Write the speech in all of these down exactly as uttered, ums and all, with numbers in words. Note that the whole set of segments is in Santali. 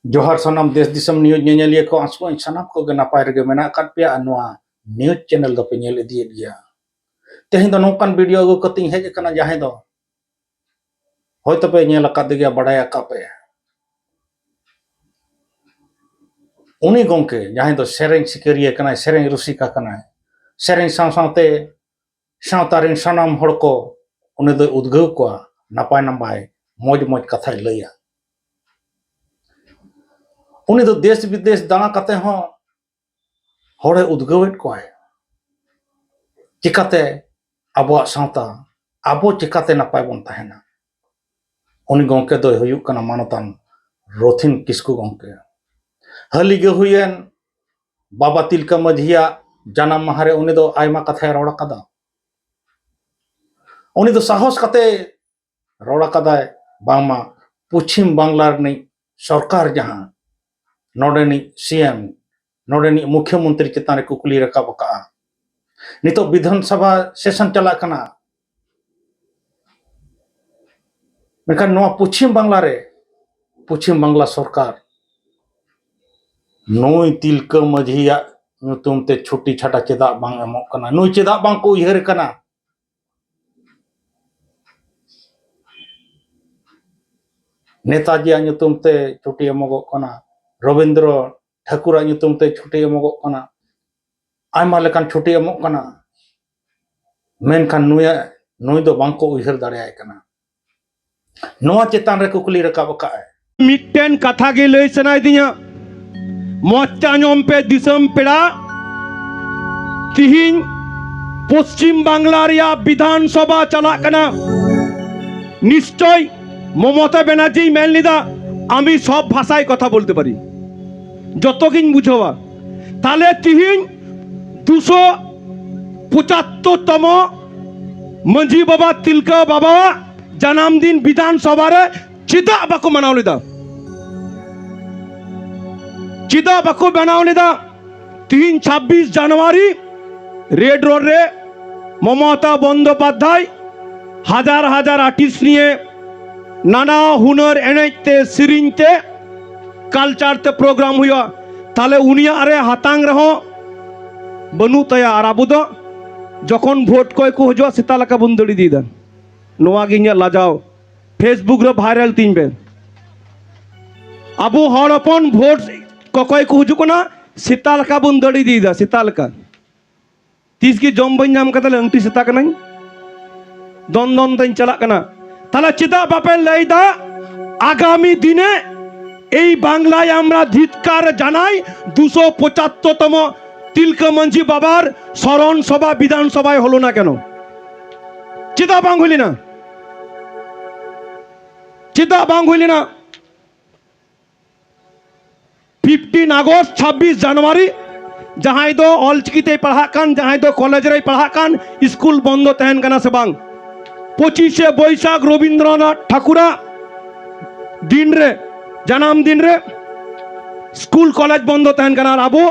ᱡᱚᱦᱟᱨ ᱥᱟᱱᱟᱢ ᱫᱮᱥ ᱫᱤᱥᱚᱢ ᱱᱤᱭᱩᱡᱽ ᱧᱮᱧᱮᱞᱤᱭᱟᱹ ᱠᱚ, ᱟᱸᱥᱚᱜ ᱟᱹᱧ ᱥᱟᱱᱟᱢ ᱠᱚᱜᱮ ᱱᱟᱯᱟᱭ ᱨᱮᱜᱮ ᱢᱮᱱᱟᱜ ᱟᱠᱟᱫ ᱯᱮᱭᱟ ᱟᱨ ᱱᱚᱣᱟ ᱱᱤᱭᱩᱡᱽ ᱪᱮᱱᱮᱞ ᱫᱚᱯᱮ ᱧᱮᱞ ᱤᱫᱤᱭᱮᱫ ᱜᱮᱭᱟ᱾ ᱛᱮᱦᱮᱧ ᱫᱚ ᱱᱚᱝᱠᱟᱱ ᱵᱷᱤᱰᱤᱭᱳ ᱟᱹᱜᱩ ᱠᱟᱛᱮᱧ ᱦᱮᱡ ᱟᱠᱟᱱᱟ, ᱡᱟᱦᱟᱸᱭ ᱫᱚ ᱦᱚᱭᱛᱚ ᱯᱮ ᱧᱮᱞ ᱟᱠᱟᱫ ᱜᱮᱭᱟ, ᱵᱟᱲᱟᱭ ᱟᱠᱟᱫ ᱯᱮ᱾ ᱩᱱᱤ ᱜᱚᱢᱠᱮ ᱡᱟᱦᱟᱸᱭ ᱫᱚ ᱥᱮᱨᱮᱧ ᱥᱤᱠᱟᱹᱨᱤᱭᱟᱹ ᱠᱟᱱᱟᱭ, ᱥᱮᱨᱮᱧ ᱨᱩᱥᱤᱠᱟ ᱠᱟᱱᱟᱭ, ᱥᱮᱨᱮᱧ ᱥᱟᱶ ᱥᱟᱶᱛᱮ ᱥᱟᱶᱛᱟ ᱨᱮᱱ ᱥᱟᱱᱟᱢ ᱦᱚᱲ ᱠᱚ ᱩᱱᱤ ᱫᱚᱭ ᱩᱫᱽᱜᱟᱹᱣ ᱠᱚᱣᱟ, ᱱᱟᱯᱟᱭ ᱱᱟᱯᱟᱭ ᱢᱚᱡᱽ ᱢᱚᱡᱽ ᱠᱟᱛᱷᱟᱭ ᱞᱟᱹᱭᱟ᱾ ᱩᱱᱤ ᱫᱚ ᱫᱮᱥ ᱵᱤᱫᱮᱥ ᱫᱟᱬᱟ ᱠᱟᱛᱮ ᱦᱚᱸ ᱦᱚᱲᱮ ᱩᱫᱽᱜᱟᱹᱣᱮᱫ ᱠᱚᱣᱟᱭ᱾ ᱪᱤᱠᱟᱛᱮ ᱟᱵᱚᱣᱟᱜ ᱥᱟᱶᱛᱟ, ᱟᱵᱚ ᱪᱤᱠᱟᱛᱮ ᱱᱟᱯᱟᱭ ᱵᱚᱱ ᱛᱟᱦᱮᱱᱟ? ᱩᱱᱤ ᱜᱚᱢᱠᱮ ᱫᱚᱭ ᱦᱩᱭᱩᱜ ᱠᱟᱱᱟ ᱢᱟᱱᱚᱛᱟᱱ ᱨᱚᱛᱷᱤᱱ ᱠᱤᱥᱠᱩ ᱜᱚᱢᱠᱮ᱾ ᱦᱟᱹᱞᱤ ᱜᱮ ᱦᱩᱭᱮᱱ ᱵᱟᱵᱟ ᱛᱤᱞᱠᱟᱹ ᱢᱟᱹᱡᱷᱤᱭᱟᱜ ᱡᱟᱱᱟᱢ ᱢᱟᱦᱟ ᱨᱮ ᱩᱱᱤ ᱫᱚ ᱟᱭᱢᱟ ᱠᱟᱛᱷᱟᱭ ᱨᱚᱲ ᱟᱠᱟᱫᱟ᱾ ᱩᱱᱤ ᱫᱚ ᱥᱟᱦᱚᱥ ᱠᱟᱛᱮ ᱨᱚᱲ ᱟᱠᱟᱫᱟᱭ, ᱵᱟᱝᱢᱟ ᱯᱚᱪᱷᱤᱢ ᱵᱟᱝᱞᱟ ᱨᱤᱱᱤᱡ ᱥᱚᱨᱠᱟᱨ, ᱡᱟᱦᱟᱸ ᱱᱚᱰᱮᱱᱤᱡ ᱥᱤ ᱮᱢ, ᱱᱚᱰᱮᱱᱤᱡ ᱢᱩᱠᱷᱭᱚ ᱢᱚᱱᱛᱨᱤ ᱪᱮᱛᱟᱱ ᱨᱮ ᱠᱩᱠᱞᱤ ᱨᱟᱠᱟᱵ ᱟᱠᱟᱫᱼᱟ᱾ ᱱᱤᱛᱚᱜ ᱵᱤᱫᱷᱟᱱ ᱥᱚᱵᱷᱟ ᱥᱮᱥᱚᱱ ᱪᱟᱞᱟᱜ ᱠᱟᱱᱟ, ᱢᱮᱱᱠᱷᱟᱱ ᱱᱚᱣᱟ ᱯᱚᱪᱷᱤᱢ ᱵᱟᱝᱞᱟ ᱨᱮ, ᱯᱚᱪᱷᱤᱢ ᱵᱟᱝᱞᱟ ᱥᱚᱨᱠᱟᱨ ᱱᱩᱭ ᱛᱤᱞᱠᱟᱹ ᱢᱟᱹᱡᱷᱤᱭᱟᱜ ᱧᱩᱛᱩᱢ ᱛᱮ ᱪᱷᱩᱴᱤ ᱪᱷᱟᱴᱟ ᱪᱮᱫᱟᱜ ᱵᱟᱝ ᱮᱢᱚᱜ ᱠᱟᱱᱟ? ᱱᱩᱭ ᱪᱮᱫᱟᱜ ᱵᱟᱝ ᱠᱚ ᱩᱭᱦᱟᱹᱨ ᱠᱟᱱᱟ? ᱱᱮᱛᱟᱡᱤᱭᱟᱜ ᱧᱩᱛᱩᱢ ᱛᱮ ᱪᱷᱩᱴᱤ ᱮᱢᱚᱜᱚᱜ ᱠᱟᱱᱟ, ᱨᱚᱵᱤᱱᱫᱨᱚ ᱴᱷᱟᱹᱠᱩᱨᱟᱜ ᱧᱩᱛᱩᱢ ᱛᱮ ᱪᱷᱩᱴᱤ ᱮᱢᱚᱜᱚᱜ ᱠᱟᱱᱟ, ᱟᱭᱢᱟ ᱞᱮᱠᱟᱱ ᱪᱷᱩᱴᱤ ᱮᱢᱚᱜ ᱠᱟᱱᱟ, ᱢᱮᱱᱠᱷᱟᱱ ᱱᱩᱭᱟᱜ, ᱱᱩᱭ ᱫᱚ ᱵᱟᱝ ᱠᱚ ᱩᱭᱦᱟᱹᱨ ᱫᱟᱲᱮᱭᱟᱭ ᱠᱟᱱᱟ᱾ ᱱᱚᱣᱟ ᱪᱮᱛᱟᱱ ᱨᱮ ᱠᱩᱠᱞᱤ ᱨᱟᱠᱟᱵ ᱟᱠᱟᱫᱼᱟᱭ᱾ ᱢᱤᱫᱴᱮᱱ ᱠᱟᱛᱷᱟ ᱜᱮ ᱞᱟᱹᱭ ᱥᱟᱱᱟᱭᱮᱫᱤᱧᱟ, ᱢᱚᱡᱽ ᱛᱮ ᱟᱸᱡᱚᱢ ᱯᱮ ᱫᱤᱥᱚᱢ ᱯᱮᱲᱟ, ᱛᱤᱦᱤᱧ ᱯᱚᱥᱪᱤᱢ ᱵᱟᱝᱞᱟ ᱨᱮᱭᱟᱜ ᱵᱤᱫᱷᱟᱱ ᱥᱚᱵᱷᱟ ᱪᱟᱞᱟᱜ ᱠᱟᱱᱟ᱾ ᱱᱤᱥᱪᱚᱭ ᱢᱚᱢᱚᱛᱟ ᱵᱮᱱᱟᱨᱡᱤᱭ ᱢᱮᱱ ᱞᱮᱫᱟ, "আমি সব ভাষায় কথা বলতে পারি, যতগিᱧ ᱵᱩᱡᱷᱟᱹᱣᱟ।" ᱛᱟᱦᱞᱮ ᱛᱤᱦᱤᱧ ᱫᱩᱥᱚ ᱯᱚᱪᱟᱛᱛᱳᱨ ᱛᱚᱢᱚ ᱢᱟᱹᱡᱷᱤ ᱵᱟᱵᱟ ᱛᱤᱞᱠᱟᱹ ᱵᱟᱵᱟᱣᱟᱜ ᱡᱟᱱᱟᱢ ᱫᱤᱱ ᱵᱤᱫᱷᱟᱱ ᱥᱚᱵᱷᱟ ᱨᱮ ᱪᱮᱫᱟᱜ ᱵᱟᱠᱚ ᱢᱟᱱᱟᱣ ᱞᱮᱫᱟ? ᱪᱮᱫᱟᱜ ᱵᱟᱠᱚ ᱢᱟᱱᱟᱣ ᱞᱮᱫᱟ? ᱛᱤᱦᱤᱧ ᱪᱷᱟᱵᱵᱤᱥ ᱡᱟᱱᱩᱣᱟᱨᱤ ᱨᱮᱰ ᱨᱳᱰ ᱨᱮ ᱢᱚᱢᱚᱛᱟ ᱵᱚᱱᱫᱳᱯᱟᱫᱽᱫᱷᱟᱭ ᱦᱟᱡᱟᱨ ᱦᱟᱡᱟᱨ ᱟᱨᱴᱤᱥᱴ ᱱᱤᱭᱮ ᱱᱟᱱᱟ ᱦᱩᱱᱟᱹᱨ ᱮᱱᱮᱡ ᱛᱮ, ᱥᱮᱨᱮᱧ ᱛᱮ, ᱠᱟᱞᱪᱟᱨ ᱛᱮ ᱯᱨᱳᱜᱨᱟᱢ ᱦᱩᱭᱩᱜᱼᱟ, ᱛᱟᱦᱞᱮ ᱩᱱᱤᱭᱟᱜ ᱨᱮ ᱦᱟᱛᱟᱝ ᱨᱮᱦᱚᱸ ᱵᱟᱹᱱᱩᱜ ᱛᱟᱭᱟ᱾ ᱟᱨ ᱟᱵᱚ ᱫᱚ ᱡᱚᱠᱷᱚᱱ ᱵᱷᱳᱴ ᱠᱚᱭ ᱠᱚ ᱦᱤᱡᱩᱜᱼᱟ, ᱥᱮᱛᱟ ᱞᱮᱠᱟ ᱵᱚᱱ ᱫᱟᱹᱲ ᱤᱫᱤᱭᱮᱫᱟ᱾ ᱱᱚᱣᱟ ᱜᱮ ᱤᱧᱟᱹᱜ ᱞᱟᱡᱟᱣ᱾ Facebook ᱨᱮ ᱵᱷᱟᱭᱨᱟᱞ ᱛᱤᱧ ᱯᱮ᱾ ᱟᱵᱚ ᱦᱚᱲ ᱦᱚᱯᱚᱱ ᱵᱷᱳᱴ ᱠᱚᱠᱚᱭ ᱠᱚ ᱦᱤᱡᱩᱜ ᱠᱟᱱᱟ, ᱥᱮᱛᱟ ᱞᱮᱠᱟ ᱵᱚᱱ ᱫᱟᱹᱲ ᱤᱫᱤᱭᱮᱫᱟ, ᱥᱮᱛᱟ ᱞᱮᱠᱟ᱾ ᱛᱤᱥ ᱜᱮ ᱡᱚᱢ ᱵᱟᱹᱧ ᱧᱟᱢ ᱠᱟᱫᱟ, ᱞᱟᱹᱝᱴᱤ ᱥᱮᱛᱟ ᱠᱟᱹᱱᱟᱹᱧ, ᱫᱚᱱ ᱫᱚᱱ ᱛᱮᱧ ᱪᱟᱞᱟᱜ ᱠᱟᱱᱟ᱾ ᱛᱟᱦᱞᱮ ᱪᱮᱫᱟᱜ ᱵᱟᱯᱮ ᱞᱟᱹᱭᱫᱟ, ᱟᱜᱟᱢᱤ ᱫᱤᱱᱮ ᱮᱭ ᱵᱟᱝᱞᱟয় আমরা ধিক্কার জানাই দুশো পঁচাত্তরতম তিলকা মাঝি বাবার স্মরণ সভা বিধানসভায় হলো না কেন? ᱪᱮᱫᱟᱜ ᱵᱟᱝ ᱦᱩᱭ ᱞᱮᱱᱟ? ᱪᱮᱫᱟᱜ ᱵᱟᱝ ᱦᱩᱭ ᱞᱮᱱᱟ? ᱯᱷᱤᱯᱴᱤᱱ ᱟᱜᱚᱥᱴ, ᱪᱷᱟᱵᱵᱤᱥ ᱡᱟᱱᱩᱣᱟᱨᱤ, ᱡᱟᱦᱟᱸᱭ ᱫᱚ ᱚᱞᱪᱤᱠᱤ ᱛᱮᱭ ᱯᱟᱲᱦᱟᱜ ᱠᱟᱱ, ᱡᱟᱦᱟᱸᱭ ᱫᱚ ᱠᱚᱞᱮᱡᱽ ᱨᱮᱭ ᱯᱟᱲᱦᱟᱜ ᱠᱟᱱ, ᱥᱠᱩᱞ ᱵᱚᱱᱫᱚ ᱛᱟᱦᱮᱱ ᱠᱟᱱᱟ ᱥᱮ ᱵᱟᱝ? ᱯᱚᱸᱪᱤᱥᱮ ᱵᱳᱭᱥᱟᱠᱷ, ᱨᱚᱵᱤᱱᱫᱨᱚᱱᱟᱛᱷ ᱴᱷᱟᱠᱩᱨᱟᱜ ᱫᱤᱱ ᱨᱮ, ᱡᱟᱱᱟᱢ ᱫᱤᱱ ᱨᱮ ᱥᱠᱩᱞ ᱠᱚᱞᱮᱡᱽ ᱵᱚᱱᱫᱚ ᱛᱟᱦᱮᱱ ᱠᱟᱱᱟ᱾ ᱟᱨ ᱟᱵᱚ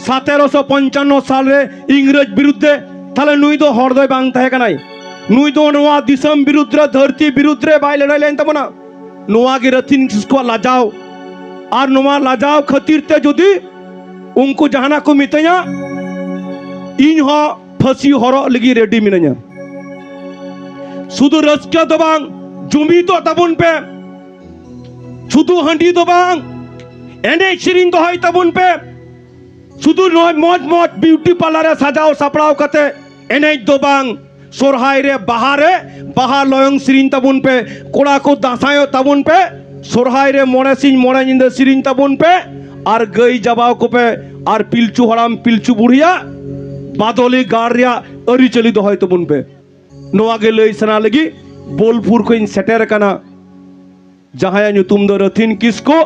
ᱥᱟᱛᱮᱨᱚᱥᱚ ᱯᱚᱧᱪᱟᱱᱱᱚ ᱥᱟᱞ ᱨᱮ ᱤᱝᱨᱮᱡᱽ ᱵᱤᱨᱩᱫᱽ ᱨᱮ, ᱛᱟᱦᱞᱮ ᱱᱩᱭ ᱫᱚ ᱦᱚᱲ ᱫᱚᱭ ᱵᱟᱝ ᱛᱟᱦᱮᱸ ᱠᱟᱱᱟᱭ᱾ ᱱᱩᱭ ᱫᱚ ᱱᱚᱣᱟ ᱫᱤᱥᱚᱢ ᱵᱤᱨᱩᱫᱽ ᱨᱮ, ᱫᱷᱟᱹᱨᱛᱤ ᱵᱤᱨᱩᱫᱽ ᱨᱮ ᱵᱟᱭ ᱞᱟᱹᱲᱦᱟᱹᱭ ᱞᱮᱱ ᱛᱟᱵᱚᱱᱟ᱾ ᱱᱚᱣᱟ ᱜᱮ ᱨᱟᱹᱛᱷᱤᱱ ᱠᱤᱥᱠᱩᱣᱟᱜ ᱞᱟᱡᱟᱣ᱾ ᱟᱨ ᱱᱚᱣᱟ ᱞᱟᱡᱟᱣ ᱠᱷᱟᱹᱛᱤᱨ ᱛᱮ ᱡᱩᱫᱤ ᱩᱱᱠᱩ ᱡᱟᱦᱟᱱᱟᱜ ᱠᱚ ᱢᱤᱛᱟᱹᱧᱟ, ᱤᱧ ᱦᱚᱸ ᱯᱷᱟᱹᱥᱤ ᱦᱚᱨᱚᱜ ᱞᱟᱹᱜᱤᱫ ᱨᱮᱰᱤ ᱢᱤᱱᱟᱹᱧᱟ᱾ ᱥᱩᱫᱷᱩ ᱨᱟᱹᱥᱠᱟᱹ ᱫᱚ ᱵᱟᱝ, ᱡᱩᱢᱤᱫᱚᱜ ᱛᱟᱵᱚᱱ ᱯᱮ᱾ ᱥᱩᱫᱷᱩ ᱦᱟᱺᱰᱤ ᱫᱚ ᱵᱟᱝ, ᱮᱱᱮᱡ ᱥᱮᱨᱮᱧ ᱫᱚᱦᱚᱭ ᱛᱟᱵᱚᱱ ᱯᱮ᱾ ᱥᱩᱫᱷᱩ ᱱᱚᱜᱼᱚᱭ ᱢᱚᱡᱽ ᱢᱚᱡᱽ ᱵᱤᱭᱩᱴᱤ ᱯᱟᱨᱞᱟᱨ ᱨᱮ ᱥᱟᱡᱟᱣ ᱥᱟᱯᱲᱟᱣ ᱠᱟᱛᱮ ᱮᱱᱮᱡ ᱫᱚ ᱵᱟᱝ, ᱥᱚᱨᱦᱟᱭ ᱨᱮ, ᱵᱟᱦᱟ ᱨᱮ, ᱵᱟᱦᱟ ᱞᱚᱭᱚᱝ ᱥᱮᱨᱮᱧ ᱛᱟᱵᱚᱱ ᱯᱮ᱾ ᱠᱚᱲᱟ ᱠᱚ ᱫᱟᱸᱥᱟᱭᱚᱜ ᱛᱟᱵᱚᱱ ᱯᱮ᱾ ᱥᱚᱨᱦᱟᱭ ᱨᱮ ᱢᱚᱬᱮ ᱥᱤᱧ ᱢᱚᱬᱮ ᱧᱤᱫᱟᱹ ᱥᱮᱨᱮᱧ ᱛᱟᱵᱚᱱ ᱯᱮ᱾ ᱟᱨ ᱜᱟᱹᱭ ᱡᱟᱵᱟᱣ ᱠᱚᱯᱮ᱾ ᱟᱨ ᱯᱤᱞᱪᱩ ᱦᱟᱲᱟᱢ ᱯᱤᱞᱪᱩ ᱵᱩᱲᱦᱤᱭᱟᱜ ᱵᱟᱫᱚᱞᱤ ᱜᱟᱲ ᱨᱮᱭᱟᱜ ᱟᱹᱨᱤᱪᱟᱹᱞᱤ ᱫᱚᱦᱚᱭ ᱛᱟᱵᱚᱱ ᱯᱮ᱾ ᱱᱚᱣᱟ ᱜᱮ ᱞᱟᱹᱭ ᱥᱟᱱᱟ ᱞᱟᱹᱜᱤᱫ ᱵᱳᱞᱯᱩᱨ ᱠᱷᱚᱱ ᱤᱧ ᱥᱮᱴᱮᱨ ᱟᱠᱟᱱᱟ᱾ ᱡᱟᱦᱟᱸᱭᱟᱜ ᱧᱩᱛᱩᱢ ᱫᱚ ᱨᱟᱹᱛᱷᱤᱱ ᱠᱤᱥᱠᱩ,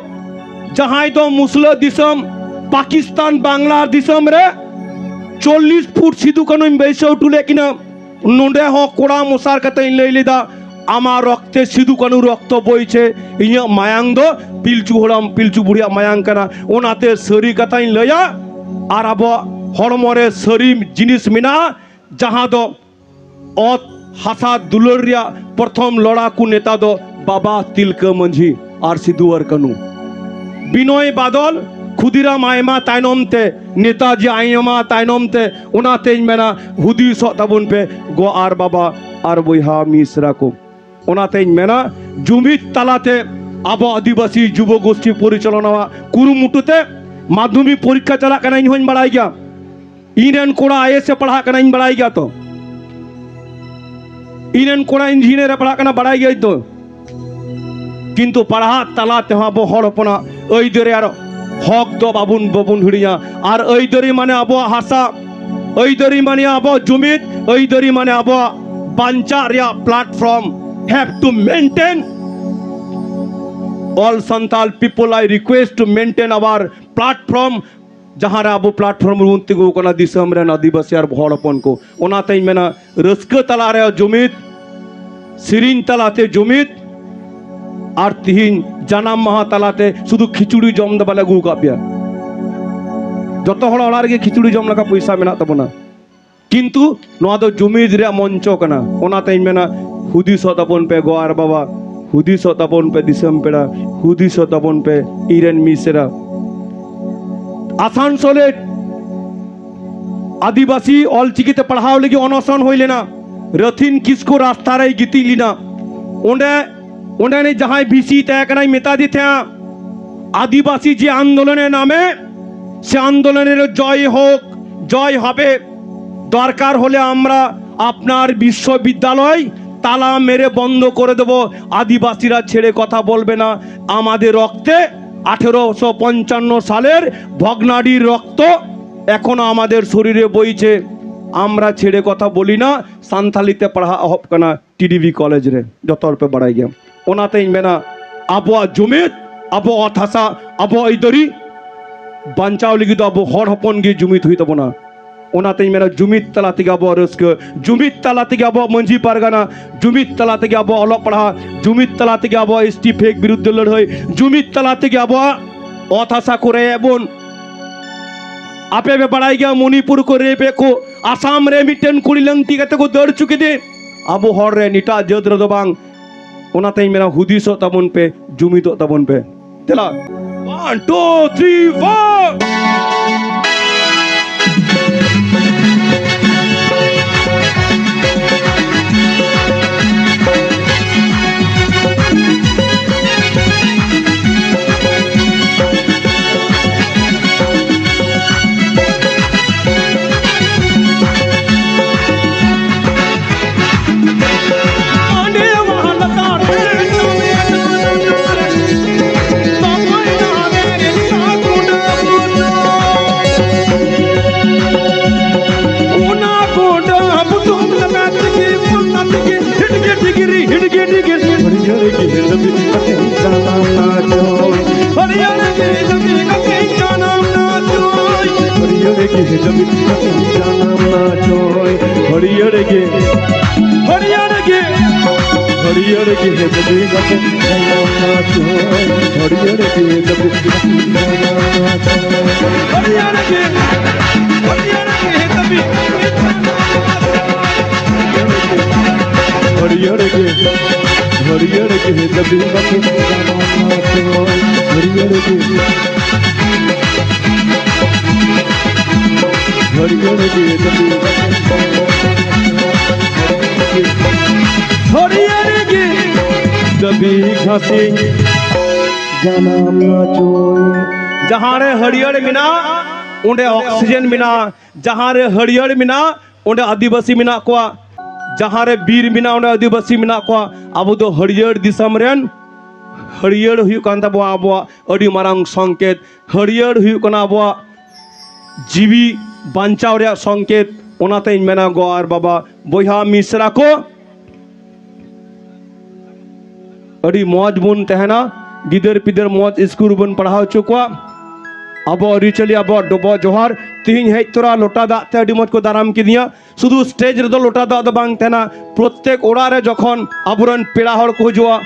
ᱡᱟᱦᱟᱸᱭ ᱫᱚ ᱢᱩᱥᱞᱟᱹ ᱫᱤᱥᱚᱢ, ᱯᱟᱠᱤᱥᱛᱟᱱ, ᱵᱟᱝᱞᱟ ᱫᱤᱥᱚᱢ ᱨᱮ ᱪᱚᱞᱞᱤᱥ ᱯᱷᱩᱴ ᱥᱤᱫᱩ ᱠᱟᱹᱱᱩᱧ ᱵᱟᱹᱭᱥᱟᱹᱣ ᱦᱚᱴᱚ ᱞᱮᱫ ᱠᱤᱱᱟ᱾ ᱱᱚᱰᱮ ᱦᱚᱸ ᱠᱚᱲᱟᱢ ᱚᱥᱟᱨ ᱠᱟᱛᱮᱧ ᱞᱟᱹᱭ ᱞᱮᱫᱟ, ᱟᱢᱟᱜ ᱨᱚᱠᱛᱮ ᱥᱤᱫᱩ ᱠᱟᱹᱱᱩ ᱨᱚᱠᱛᱚ ᱵᱚᱭᱪᱷᱮ, ᱤᱧᱟᱹᱜ ᱢᱟᱭᱟᱝ ᱫᱚ ᱯᱤᱞᱪᱩ ᱦᱟᱲᱟᱢ ᱯᱤᱞᱪᱩ ᱵᱩᱲᱦᱤᱭᱟᱜ ᱢᱟᱭᱟᱝ ᱠᱟᱱᱟ᱾ ᱚᱱᱟᱛᱮ ᱥᱟᱹᱨᱤ ᱠᱟᱛᱷᱟᱧ ᱞᱟᱹᱭᱟ᱾ ᱟᱨ ᱟᱵᱚᱣᱟᱜ ᱦᱚᱲᱢᱚ ᱨᱮ ᱥᱟᱹᱨᱤ ᱡᱤᱱᱤᱥ ᱢᱮᱱᱟᱜᱼᱟ, ᱡᱟᱦᱟᱸ ᱫᱚ ᱚᱛ ᱦᱟᱥᱟ ᱫᱩᱞᱟᱹᱲ ᱨᱮᱭᱟᱜ ᱯᱨᱚᱛᱷᱚᱢ ᱞᱚᱲᱟᱠᱩ ᱱᱮᱛᱟ ᱫᱚ ᱵᱟᱵᱟ ᱛᱤᱞᱠᱟᱹ ᱢᱟᱹᱡᱷᱤ ᱟᱨ ᱥᱤᱫᱩ ᱟᱨ ᱠᱟᱹᱱᱩ, ᱵᱤᱱᱚᱭ ᱵᱟᱫᱚᱞ, ᱠᱷᱩᱫᱤᱨᱟᱢ ᱟᱭᱢᱟ ᱛᱟᱭᱱᱚᱢ ᱛᱮ, ᱱᱮᱛᱟᱡᱤ ᱟᱭᱢᱟ ᱛᱟᱭᱱᱚᱢ ᱛᱮ᱾ ᱚᱱᱟᱛᱮᱧ ᱢᱮᱱᱟ, ᱦᱩᱫᱤᱥᱚᱜ ᱛᱟᱵᱚᱱ ᱯᱮ ᱜᱚ ᱟᱨ ᱵᱟᱵᱟ ᱟᱨ ᱵᱚᱭᱦᱟ ᱢᱤᱥᱨᱟ ᱠᱚ᱾ ᱚᱱᱟᱛᱮᱧ ᱢᱮᱱᱟ, ᱡᱩᱢᱤᱫ ᱛᱟᱞᱟᱛᱮ ᱟᱵᱚ ᱟᱹᱫᱤᱵᱟᱹᱥᱤ ᱡᱩᱵᱚ ᱜᱳᱥᱴᱤ ᱯᱚᱨᱤᱪᱟᱞᱚᱱᱟᱣᱟᱜ ᱠᱩᱨᱩᱢᱩᱴᱩ ᱛᱮ ᱢᱟᱫᱽᱫᱷᱚᱢᱤᱠ ᱯᱚᱨᱤᱠᱠᱷᱟ ᱪᱟᱞᱟᱜ ᱠᱟᱱᱟ, ᱤᱧ ᱦᱚᱧ ᱵᱟᱲᱟᱭ ᱜᱮᱭᱟ᱾ ᱤᱧ ᱨᱮᱱ ᱠᱚᱲᱟ ᱟᱭ ᱮ ᱮᱥ ᱮ ᱯᱟᱲᱦᱟᱜ ᱠᱟᱱᱟ, ᱤᱧ ᱵᱟᱲᱟᱭ ᱜᱮᱭᱟ ᱛᱚ᱾ ᱤᱧ ᱨᱮᱱ ᱠᱚᱲᱟ ᱤᱧᱡᱤᱱᱤᱭᱟᱨ ᱮ ᱯᱟᱲᱦᱟᱜ ᱠᱟᱱᱟ, ᱵᱟᱲᱟᱭ ᱜᱮᱭᱟᱹᱧ ᱛᱚ᱾ ᱠᱤᱱᱛᱩ ᱯᱟᱲᱦᱟᱜ ᱛᱟᱞᱟ ᱛᱮᱦᱚᱸ ᱟᱵᱚ ᱦᱚᱲ ᱦᱚᱯᱚᱱᱟᱜ ᱟᱹᱭᱫᱟᱹᱨᱤ ᱟᱨ ᱦᱚᱠ ᱫᱚ ᱵᱟᱵᱚᱱ, ᱵᱟᱵᱚᱱ ᱦᱤᱲᱤᱧᱟ᱾ ᱟᱨ ᱟᱹᱭᱫᱟᱹᱨᱤ ᱢᱟᱱᱮ ᱟᱵᱚᱣᱟᱜ ᱦᱟᱥᱟ, ᱟᱹᱭᱫᱟᱹᱨᱤ ᱢᱟᱱᱮ ᱟᱵᱚᱣᱟᱜ ᱡᱩᱢᱤᱫ, ᱟᱹᱭᱫᱟᱹᱨᱤ ᱢᱟᱱᱮ ᱟᱵᱚᱣᱟᱜ ᱵᱟᱧᱪᱟᱜ ᱨᱮᱭᱟᱜ platform have to maintain. All Santal people, I request to maintain our platform. ᱡᱟᱦᱟᱸ ᱨᱮ ᱟᱵᱚ platform ᱨᱮᱵᱚᱱ ᱛᱤᱸᱜᱩ ᱟᱠᱟᱱᱟ, ᱫᱤᱥᱚᱢ ᱨᱮᱱ ᱟᱹᱫᱤᱵᱟᱹᱥᱤ ᱟᱨ ᱦᱚᱲ ᱦᱚᱯᱚᱱ ᱠᱚ᱾ ᱚᱱᱟᱛᱮᱧ ᱢᱮᱱᱟ, ᱨᱟᱹᱥᱠᱟᱹ ᱛᱟᱞᱟᱨᱮ ᱡᱩᱢᱤᱫ, ᱥᱮᱨᱮᱧ ᱛᱟᱞᱟᱛᱮ ᱡᱩᱢᱤᱫ, ᱟᱨ ᱛᱤᱦᱤᱧ ᱡᱟᱱᱟᱢ ᱢᱟᱦᱟ ᱛᱟᱞᱟᱛᱮ ᱥᱩᱫᱷᱩ ᱠᱷᱤᱪᱩᱲᱤ ᱡᱚᱢ ᱫᱚ ᱵᱟᱞᱮ ᱟᱹᱜᱩ ᱟᱠᱟᱫ ᱯᱮᱭᱟ᱾ ᱡᱚᱛᱚ ᱦᱚᱲ ᱚᱲᱟᱜ ᱨᱮᱜᱮ ᱠᱷᱤᱪᱩᱲᱤ ᱡᱚᱢ ᱞᱮᱠᱟ ᱯᱚᱭᱥᱟ ᱢᱮᱱᱟᱜ ᱛᱟᱵᱚᱱᱟ, ᱠᱤᱱᱛᱩ ᱱᱚᱣᱟ ᱫᱚ ᱡᱩᱢᱤᱫ ᱨᱮᱭᱟᱜ ᱢᱚᱧᱪᱚ ᱠᱟᱱᱟ᱾ ᱚᱱᱟᱛᱮᱧ ᱢᱮᱱᱟ, ᱦᱩᱫᱤᱥᱚᱜ ᱛᱟᱵᱚᱱ ᱯᱮ ᱜᱚ ᱟᱨ ᱵᱟᱵᱟ, ᱦᱩᱫᱤᱥᱚᱜ ᱛᱟᱵᱚᱱ ᱯᱮ ᱫᱤᱥᱚᱢ ᱯᱮᱲᱟ, ᱦᱩᱫᱤᱥᱚᱜ ᱛᱟᱵᱚᱱ ᱯᱮ ᱤᱧ ᱨᱮᱱ ᱢᱤᱥᱨᱟ᱾ ᱟᱥᱟᱱᱥᱳᱞᱮ ᱟᱹᱫᱤᱵᱟᱹᱥᱤ ᱚᱞᱪᱤᱠᱤ ᱛᱮ ᱯᱟᱲᱦᱟᱣ ᱞᱟᱹᱜᱤᱫ ᱚᱱᱚᱥᱚᱱ ᱦᱩᱭ ᱞᱮᱱᱟ᱾ ᱨᱟᱹᱛᱷᱤᱱ ᱠᱤᱥᱠᱩ ᱨᱟᱥᱛᱟ ᱨᱮᱭ ᱜᱤᱛᱤᱡ ᱞᱮᱱᱟ᱾ ᱚᱸᱰᱮ, ᱚᱸᱰᱮ ᱨᱤᱱᱤᱡ ᱡᱟᱦᱟᱸᱭ ᱵᱷᱤᱥᱤ ᱛᱟᱦᱮᱸ ᱠᱟᱱᱟᱭ, ᱢᱮᱛᱟ ᱫᱤ ᱛᱟᱦᱮᱸᱫ, "ᱟᱹᱫᱤᱵᱟᱹᱥᱤ ᱡᱮ ᱟᱱᱫᱳᱞᱚᱱᱮ ᱱᱟᱢᱮ, ᱥᱮ ᱟᱱᱫᱳᱞᱚᱱᱮ ᱡᱚᱭ ᱦᱳᱠ, ᱡᱚᱭ ᱦᱟᱵᱮ, ᱫᱚᱨᱠᱟᱨ ᱦᱚᱞᱮ আমরা আপনার বিশ্ববিদ্যালয় তালা মেরে বন্ধ করে দেব, আদিবাসীরা ছেড়ে কথা বলবে না।" আমাদের রক্তে আঠেরোশো পঞ্চান্ন সালের ভগ্নাডির রক্ত এখনো আমাদের শরীরে বইছে। আমরা ছেড়ে কথা বলি না। ᱥᱟᱱᱛᱟᱞᱤ ᱛᱮ ᱯᱟᱲᱦᱟᱜ ᱮᱦᱚᱵ ᱠᱟᱱᱟ ᱴᱤ ᱰᱤ ᱵᱤ ᱠᱚᱞᱮᱡᱽ ᱨᱮ, ᱡᱚᱛᱚ ᱦᱚᱲ ᱯᱮ ᱵᱟᱲᱟᱭ ᱜᱮᱭᱟ᱾ ᱚᱱᱟᱛᱮᱧ ᱢᱮᱱᱟ, ᱟᱵᱚᱣᱟᱜ ᱡᱩᱢᱤᱫ, ᱟᱵᱚᱣᱟᱜ ᱚᱛ ᱦᱟᱥᱟ, ᱟᱵᱚᱣᱟᱜ ᱟᱹᱭᱫᱟᱹᱨᱤ ᱵᱟᱧᱪᱟᱣ ᱞᱟᱹᱜᱤᱫ ᱫᱚ ᱟᱵᱚ ᱦᱚᱲ ᱦᱚᱯᱚᱱ ᱜᱮ ᱡᱩᱢᱤᱫ ᱦᱩᱭᱩᱜ ᱛᱟᱵᱚᱱᱟ᱾ ᱚᱱᱟᱛᱮᱧ ᱢᱮᱱᱟ, ᱡᱩᱢᱤᱫ ᱛᱟᱞᱟ ᱛᱮᱜᱮ ᱟᱵᱚᱣᱟᱜ ᱨᱟᱹᱥᱠᱟᱹ, ᱡᱩᱢᱤᱫ ᱛᱟᱞᱟ ᱛᱮᱜᱮ ᱟᱵᱚᱣᱟᱜ ᱢᱟᱹᱡᱷᱤ ᱯᱟᱨᱜᱟᱱᱟ, ᱡᱩᱢᱤᱫ ᱛᱟᱞᱟ ᱛᱮᱜᱮ ᱟᱵᱚᱣᱟᱜ ᱚᱞᱚᱜ ᱯᱟᱲᱦᱟᱜ, ᱡᱩᱢᱤᱫ ᱛᱟᱞᱟ ᱛᱮᱜᱮ ᱟᱵᱚᱣᱟᱜ ᱮᱥ ᱴᱤ ᱯᱷᱮᱠ ᱵᱤᱨᱩᱫᱽᱫᱷ ᱞᱟᱹᱲᱦᱟᱹᱭ, ᱡᱩᱢᱤᱫ ᱛᱟᱞᱟ ᱛᱮᱜᱮ ᱟᱵᱚᱣᱟᱜ ᱚᱛ ᱦᱟᱥᱟ ᱠᱚ ᱨᱮᱡᱮᱫ ᱵᱚᱱ᱾ ᱟᱯᱮ ᱯᱮ ᱵᱟᱲᱟᱭ ᱜᱮᱭᱟ, ᱢᱚᱱᱤᱯᱩᱨ ᱠᱚ ᱨᱮᱯ ᱮᱫ ᱠᱚ, ᱟᱥᱟᱢ ᱨᱮ ᱢᱤᱫᱴᱮᱱ ᱠᱩᱲᱤ ᱞᱟᱹᱝᱴᱤ ᱠᱟᱛᱮ ᱠᱚ ᱫᱟᱹᱲ ᱦᱚᱪᱚ ᱠᱮᱫᱮ᱾ ᱟᱵᱚ ᱦᱚᱲ ᱨᱮ, ᱮᱴᱟᱜ ᱡᱟᱹᱛ ᱨᱮᱫᱚ ᱵᱟᱝ᱾ ᱚᱱᱟᱛᱮᱧ ᱢᱮᱱᱟ, ᱦᱩᱫᱤᱥᱚᱜ ᱛᱟᱵᱚᱱ ᱯᱮ, ᱡᱩᱢᱤᱫᱚᱜ ᱛᱟᱵᱚᱱ ᱯᱮ᱾ ᱫᱮᱞᱟ, one, two, three, four᱾ ᱚᱱᱟ ᱜᱚᱰᱟ ᱵᱩᱴᱟᱹ ᱞᱟᱜᱟ ᱛᱮᱜᱮ, ᱯᱚᱞᱟ ᱛᱮᱜᱮ, ᱦᱤᱰᱜᱮ ᱰᱤᱜᱨᱤ, ᱦᱤᱰᱜᱮ ᱰᱤᱜᱨᱤ, ᱦᱟᱹᱨᱭᱟᱹᱲ ᱜᱮ ᱫᱟᱹᱵᱤ ᱠᱟᱛᱮ ᱡᱟᱱᱟᱢ ᱱᱟ ᱪᱚᱭ᱾ ᱦᱟᱹᱨᱭᱟᱹᱲ ᱜᱮ ᱫᱟᱹᱵᱤ ᱠᱟᱛᱮ ᱡᱟᱱᱟᱢ ᱱᱟ ᱪᱚᱭ᱾ ᱦᱟᱹᱨᱭᱟᱹᱲ ᱜᱮ ᱫᱟᱹᱵᱤ ᱠᱟᱛᱮ ᱡᱟᱱᱟᱢ ᱱᱟ ᱪᱚᱭ᱾ ᱦᱟᱹᱨᱭᱟᱹᱲ ᱜᱮ, ᱦᱟᱹᱨᱭᱟᱹᱲ ᱜᱮ, ᱦᱟᱹᱨᱭᱟᱹᱲ ᱜᱮ ᱫᱟᱹᱵᱤ ᱠᱟᱛᱮ ᱡᱟᱱᱟᱢ ᱱᱟ ᱪᱚᱭ᱾ ᱦᱟᱹᱨᱭᱟᱹᱲ ᱜᱮ ᱫᱟᱹᱵᱤ ᱠᱟᱛᱮ ᱡᱟᱱᱟᱢ ᱱᱟ ᱪᱚᱭ᱾ ᱦᱟᱹᱨᱭᱟᱹᱲ ᱜᱮ, ᱦᱟᱹᱨᱭᱟᱹᱲ ᱜᱮ ᱫᱟᱹᱵᱤ ᱦᱟᱹᱨᱭᱟᱹᱲ ᱜᱮ, ᱦᱟᱹᱨᱭᱟᱹᱲ ᱜᱮ ᱫᱟᱹᱵᱤ ᱠᱟᱛᱮ ᱡᱟᱱᱟᱢ ᱱᱟ ᱪᱚᱭ᱾ ᱦᱟᱹᱨᱭᱟᱹᱲ ᱜᱮ, ᱦᱟᱹᱨᱭᱟᱹᱲ ᱜᱮ ᱫᱟᱹᱵᱤ ᱠᱟᱛᱮ ᱡᱟᱱᱟᱢ ᱱᱟ ᱪᱚᱭ᱾ ᱦᱟᱹᱨᱭᱟᱹᱲ ᱜᱮ ᱫᱟᱹᱵᱤ ᱠᱟᱛᱮ ᱡᱟᱱᱟᱢ ᱱᱟ ᱪᱚᱭ᱾ ᱡᱟᱦᱟᱸ ᱨᱮ ᱦᱟᱹᱨᱭᱟᱹᱲ ᱢᱮᱱᱟᱜᱼᱟ, ᱚᱸᱰᱮ ᱚᱠᱥᱤᱡᱮᱱ ᱢᱮᱱᱟᱜᱼᱟ᱾ ᱡᱟᱦᱟᱸ ᱨᱮ ᱦᱟᱹᱨᱭᱟᱹᱲ ᱢᱮᱱᱟᱜᱼᱟ, ᱚᱸᱰᱮ ᱟᱹᱫᱤᱵᱟᱹᱥᱤ ᱢᱮᱱᱟᱜ ᱠᱚᱣᱟ᱾ ᱡᱟᱦᱟᱸ ᱨᱮ ᱵᱤᱨ ᱢᱮᱱᱟᱜᱼᱟ, ᱚᱸᱰᱮ ᱟᱹᱫᱤᱵᱟᱹᱥᱤ ᱢᱮᱱᱟᱜ ᱠᱚᱣᱟ᱾ ᱟᱵᱚ ᱫᱚ ᱦᱟᱹᱨᱭᱟᱹᱲ ᱫᱤᱥᱚᱢ ᱨᱮᱱ᱾ ᱦᱟᱹᱨᱭᱟᱹᱲ ᱦᱩᱭᱩᱜ ᱠᱟᱱ ᱛᱟᱵᱚᱱᱟ ᱟᱵᱚᱣᱟᱜ ᱟᱹᱰᱤ ᱢᱟᱨᱟᱝ ᱥᱚᱝᱠᱮᱛ᱾ ᱦᱟᱹᱨᱭᱟᱹᱲ ᱦᱩᱭᱩᱜ ᱠᱟᱱᱟ ᱟᱵᱚᱣᱟᱜ ᱡᱤᱣᱤ ᱵᱟᱧᱪᱟᱣ ᱨᱮᱭᱟᱜ ᱥᱚᱝᱠᱮᱛ᱾ ᱚᱱᱟᱛᱮᱧ ᱢᱮᱱᱟ, ᱜᱚ ᱟᱨ ᱵᱟᱵᱟ, ᱵᱚᱭᱦᱟ ᱢᱤᱥᱨᱟ ᱠᱚ, ᱟᱹᱰᱤ ᱢᱚᱡᱽ ᱵᱚᱱ ᱛᱟᱦᱮᱱᱟ᱾ ᱜᱤᱫᱟᱹᱨ ᱯᱤᱫᱟᱹᱨ ᱢᱚᱡᱽ ᱥᱠᱩᱞ ᱨᱮᱵᱚᱱ ᱯᱟᱲᱦᱟᱣ ᱦᱚᱪᱚ ᱠᱚᱣᱟ᱾ ᱟᱵᱚ ᱟᱹᱨᱤᱪᱟᱹᱞᱤ, ᱟᱵᱚᱣᱟᱜ ᱰᱚᱵᱚᱜ ᱡᱚᱦᱟᱨ᱾ ᱛᱤᱦᱤᱧ ᱦᱮᱡ ᱛᱚᱨᱟ ᱞᱚᱴᱟ ᱫᱟᱜ ᱛᱮ ᱟᱹᱰᱤ ᱢᱚᱡᱽ ᱠᱚ ᱫᱟᱨᱟᱢ ᱠᱤᱫᱤᱧᱟ᱾ ᱥᱩᱫᱷᱩ ᱥᱴᱮᱡ ᱨᱮᱫᱚ ᱞᱚᱴᱟ ᱫᱟᱜ ᱫᱚ ᱵᱟᱝ ᱛᱟᱦᱮᱱᱟ, ᱯᱨᱚᱛᱛᱮᱠ ᱚᱲᱟᱜ ᱨᱮ ᱡᱚᱠᱷᱚᱱ ᱟᱵᱚᱨᱮᱱ ᱯᱮᱲᱟ ᱦᱚᱲ ᱠᱚ ᱦᱤᱡᱩᱜᱼᱟ,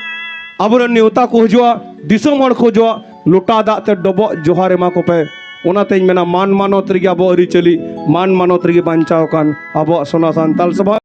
ᱟᱵᱚᱨᱮᱱ ᱱᱮᱣᱛᱟ ᱠᱚ ᱦᱤᱡᱩᱜᱼᱟ, ᱫᱤᱥᱚᱢ ᱦᱚᱲ ᱠᱚ ᱦᱤᱡᱩᱜᱼᱟ, ᱞᱚᱴᱟ ᱫᱟᱜ ᱛᱮ ᱰᱚᱵᱚᱜ ᱡᱚᱦᱟᱨ ᱮᱢᱟ ᱠᱚᱯᱮ᱾ ᱚᱱᱟᱛᱮᱧ ᱢᱮᱱᱟ, ᱢᱟᱱ ᱢᱟᱱᱚᱛ ᱨᱮᱜᱮ ᱟᱵᱚ ᱟᱹᱨᱤᱪᱟᱹᱞᱤ, ᱢᱟᱱ ᱢᱟᱱᱚᱛ ᱨᱮᱜᱮ ᱵᱟᱧᱪᱟᱣ ᱟᱠᱟᱱ ᱟᱵᱚᱣᱟᱜ ᱥᱳᱱᱟ ᱥᱟᱱᱛᱟᱞ ᱥᱚᱢᱟᱡᱽ᱾